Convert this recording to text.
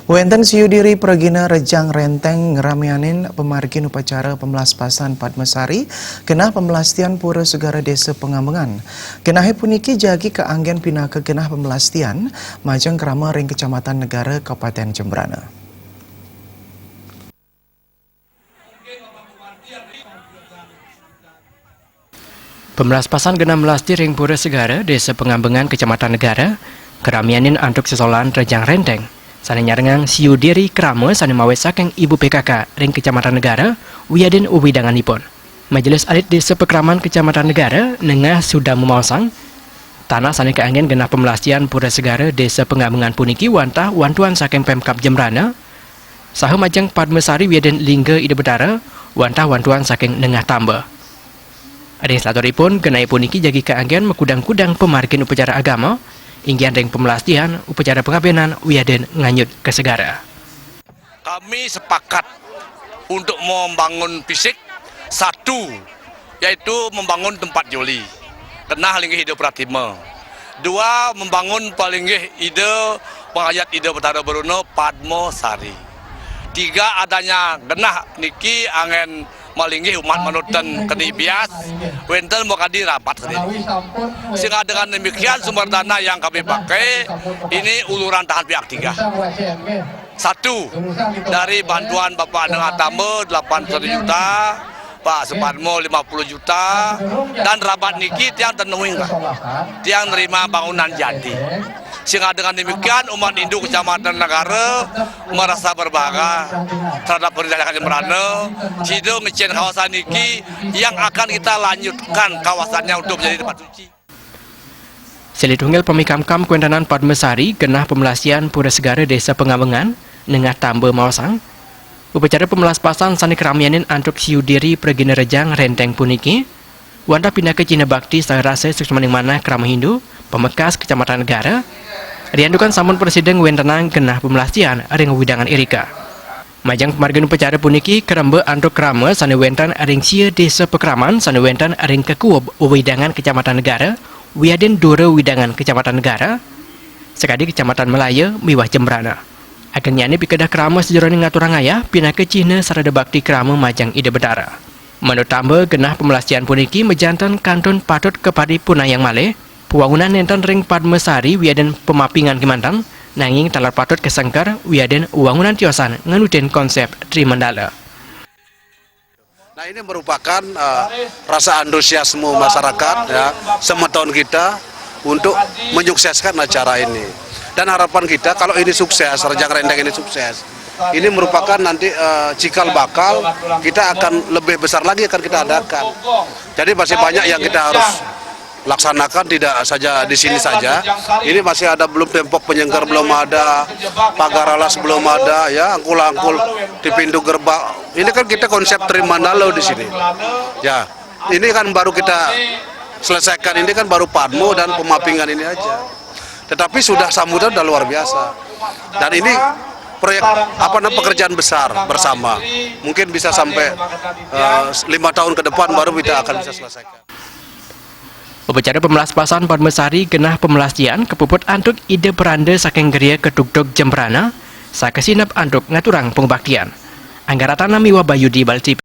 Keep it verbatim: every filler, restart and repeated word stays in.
Wénten siu diri pragina Rejang Renteng ngramianin pamargin upacara pemlaspasan Padmasari genah pemelastian Pura Segara Desa Pengambengan. Genahé puniki jagi kaanggén pinaka genah pemelastian majeng krama ring Kecamatan Negara, Kabupaten Jembrana. Pemlaspasan genah melasti ring Pura Segara, Desa Pengambengan, Kecamatan Negara, karamianin antuk sesolan Rejang Renteng, sané nyarengang siu diri krama sané mawi saking Ibu P K K ring Kecamatan Negara, wiadin wewidanganipun. Majelis Alit Desa Pakraman Kecamatan Negara nengah suda mamaosang, tanah sané kaanggén genah pemelastian Pura Segara, Desa Pengambengan puniki wantah wantuan saking Pemkab Jembrana, saha majeng Padmasari wiadin lingga Ida Betara, wantah wantuan saking Nengah Tamba. Ring salaturipun, genahé puniki jagi kaanggén makudang-kudang pamargin upacara agama, inggih ring pemelastian, upacara pangabenan, wiadin nganyut ka segara. Kami sepakat untuk membangun fisik, satu, yaitu membangun tempat joli. Genah linggih Ida Pratima. Dua, membangun palinggih Ida, pangayat Ida Betara Bruna, Padma Sari. Tiga, adanya genah niki anggén malinggih umat manut ten keni bias, wénten makadi rabat keni. Sehingga dengan demikian, sumber dana yang kami pakai ini uluran tahan pihak tiga. Satu, dari bantuan Bapak Nengah Tamba delapan puluh juta, Pak Supadmo lima puluh juta, dan rabat niki tiang ten nuing, Pak. Tiang nerima bangunan jadi. Sehingga dengan demikian, umat Hindu Kecamatan Negara merasa berbangga terhadap pemerintah Jembrana, sida ngecén kawasan niki yang akan kita lanjutkan kawasannya untuk menjadi tempat suci. Silih tunggil pamikamkam kawéntenan Padmasari genah pemelastian Pura Segara Desa Pengambengan, Nengah Tamba maosang, upacara pemlaspasan sané karamianin antuk siu diri pragina Rejang Renteng puniki, wantah pinaka cihna bakti saha rasa suksmaning manah krama Hindu, pamekas Kecamatan Negara, riantukan sampun prasida ngwéntenang genah pemelastian ring wewidangan irika. Majeng pamargin upacara puniki karemba antuk krama sané wénten ring sia desa pakraman sané wénten ring kakuub wewidangan Kecamatan Negara, wiadin dura wewidangan Kecamatan Negara, sakadi Kecamatan Malaya miwah Jembrana. Agengnyané pikedah krama sajeroning ngaturang ayah pinaka cihna sarada bakti krama majeng Ida Betara. Manut Tamba, genah pemelastian puniki majanten kantun patut kaparipunayang malih, pawangunan nénten ring Padmasari wiadin pamapingan kémanten, nanging taler patut kasengker wiadin wangunan tiosan nganutin konsep Tri Mandala. Nah, ini merupakan, eh, rasa antusiasme masyarakat, ya, semeton kita untuk menyukseskan acara ini. Dan harapan kita, kalau ini sukses, Rejang Renteng ini sukses, ini merupakan nanti, eh, cikal bakal kita akan lebih besar lagi akan kita adakan. Jadi masih banyak yang kita harus laksanakan, tidak saja di sini saja. Ini masih ada belum tembok penyengker, belum ada pagar alas, belum ada, ya, angkul-angkul di pintu gerbang. Ini kan kita konsep Tri Mandala di sini. Ya, ini kan baru kita selesaikan, ini kan baru Padmo dan pemapingan ini aja. Tetapi sudah sambutan udah luar biasa. Dan ini proyek, apa namanya, pekerjaan besar bersama. Mungkin bisa sampai, eh, lima tahun ke depan baru kita akan bisa selesaikan. Upacara pemlaspasan Padmasari genah pemelastian kapuput antuk Ida Peranda saking Gria Ketugtug Jembrana, sakasinep antuk ngaturang pangubaktian. Anggaratana miwah Bayu di Bal T V.